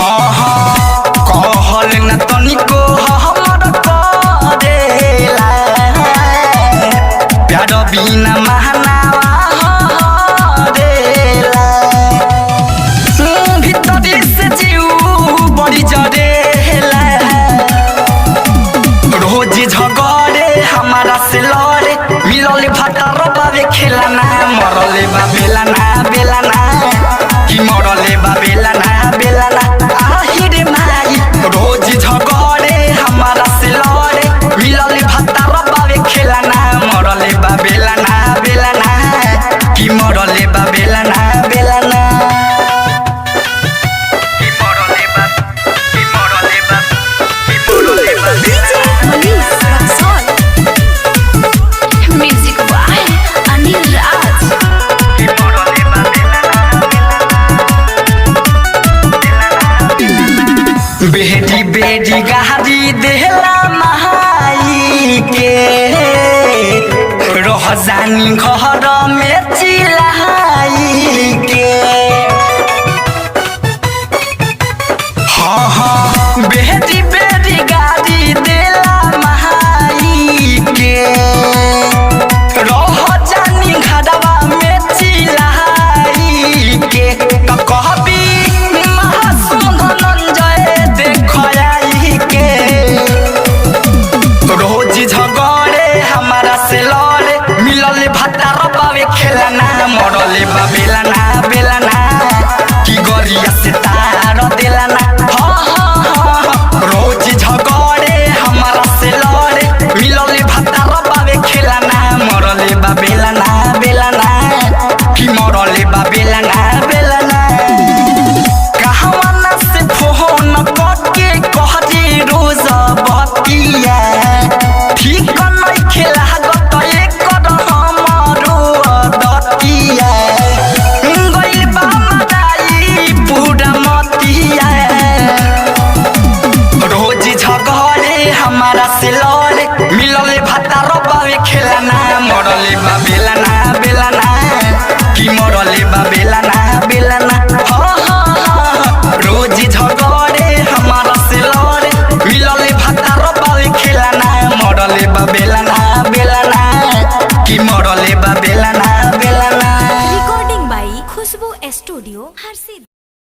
हाँ हाँ कहल न तनिको हमर करेला प्यार बिना महनावा हरेला। भीतरी से जीव बड़ी जरेला। रोज झगड़े हमारा से लड़े मिलल भटर बाबे खेलना मरले बा बेलना बेलना कि मरले बा बेलना बेलना आहिरे माई। रोज झगड़े हमारा से लड़े मिलल भटर बाबे खेलना मरले बा बेलना बेलना कि मरले बा बेलना बेलना कि मरले बा कि मरले बा कि मरले बा। DJ Manish Raxaul. Music by Anil Raj. कि मरले बा बेलना। बेटी बेटी गाड़ी देहला महाई के रह जानी घर में चिल्लाई के। हाँ हाँ बेटी बेटी गाड़ी देला महाई के रह जानी घरवा में चिल्लाई के। त कहबी महासुन धनंजय देखई के रोज झगड़े हमारा से लड़े मिलल भत्ता बाबे खेलना मरले बा बेलना बेलना कि गरिया से तार देलना। हाँ हाँ हाँ हाँ, रोज झगड़े हमारा से लड़े मिलल भत्ता बाबे खेलना मरले बा बेलना बेलना कि मरले बा बेलना बेलना। कहवाना से फोन करके कहरी रोज बतिया ठीक नइखे लागत एकर हमरो दतिया। गइल बा मदाई पूरा मतिया। रोज झगड़े हमारा से लड़े मिलल भत्ता बाबे खेलना मरले बा बेलना बेलना कि मरले बा बेलना बेलना। हाँ हाँ हाँ रोज झगड़े हमारा से लड़े मिलल भत्ता बाबे खेलना मरले बा बेलना बेलना कि मरले बा बेलना बेलना। Recording by Khushboo studio Harsiddhi.